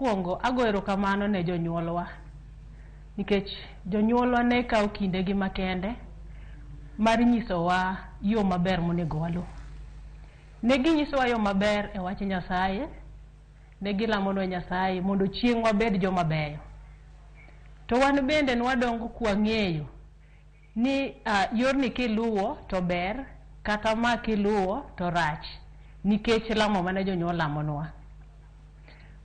Mokwongo ago erokamano ne jonyuolwa nikech jonyuolwa ne kawo kindegi makende mar nyisowa yo maber monego waluw. Ne ginyisowa yo maber e wach Nyasaye, ne gilamonwa Nyasaye mondo chieng' wabed joma beyo. To wan bende nwadongo kwang'eyo ni yorni kiluwo to ber kata ma kiluwo to rach nikech lamo mane jonyuol lamonwa.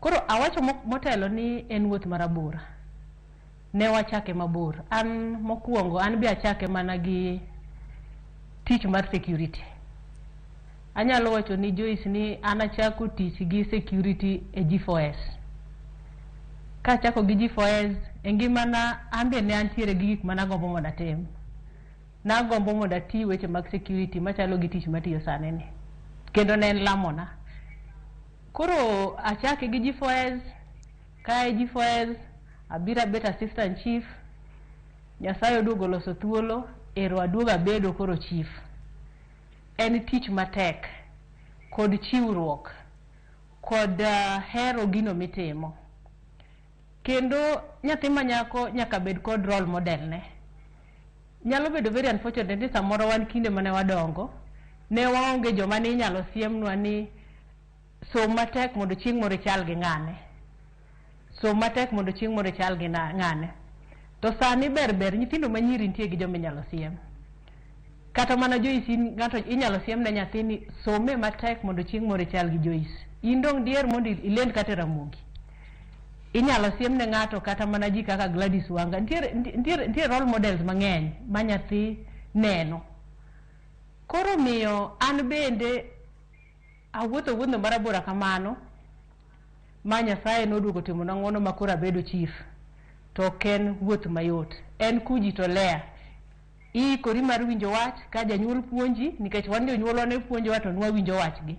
Koro awacho motelo ni en wuoth marabora. Ne wachake mabor. An mokwongo an be achake mana gi tich mar security. Anyalo wacho ni Joyce ni an achako tich gi security e G4S. Kachako gi G4S e ngimana an be ne antiere gi gik managombo mondo atim. Nagombo mondo ati weche mag security machalo gi tich matiyo sani ni. Kendo ne en lamona. Koro achake gi G4S, kae G4S abiro abet assistant chief, Nyasaye oduogo oloso thuolo, ero aduogo abedo koro chief. En tich matek kod chiwruok kod hero gino mitimo. Kendo nyathi manyako nyaka bed kod role model ne. Nyalo bedo very unfortunate ni samoro wan kinde mane wadongo, ne waonge joma ne inyalo siemnwa ni som matek mondo chieng' moro ichal gi ng'ane. Som matek mondo chieng' moro ichal gi ng'ane. To sani ber ber nyithindo manyiri nitie gi joma inyalo siem. Kata mana Joyce in ng'ato inyalo siem ne nyathi ni some matek mondo chieng' moro ichal gi Joyce. In dong' diher mondo ilend kata e Ramogi. Inyalo siem ne ng'ato kata mana ji kaka Gladys Wanga. Nitiere role models mang'eny ma nyathi neno. Koro miyo an bende awuotho wuodhno marabora kamano ma Nyasaye noduogo timona ng'uono ma koro abedo chief. To ok en wuoth mayot. En kujitolea. Iikori mar winjo wach ka janyuol puonji nikech wan jonyuolwa ne puonjowa to nwawinjo wachgi.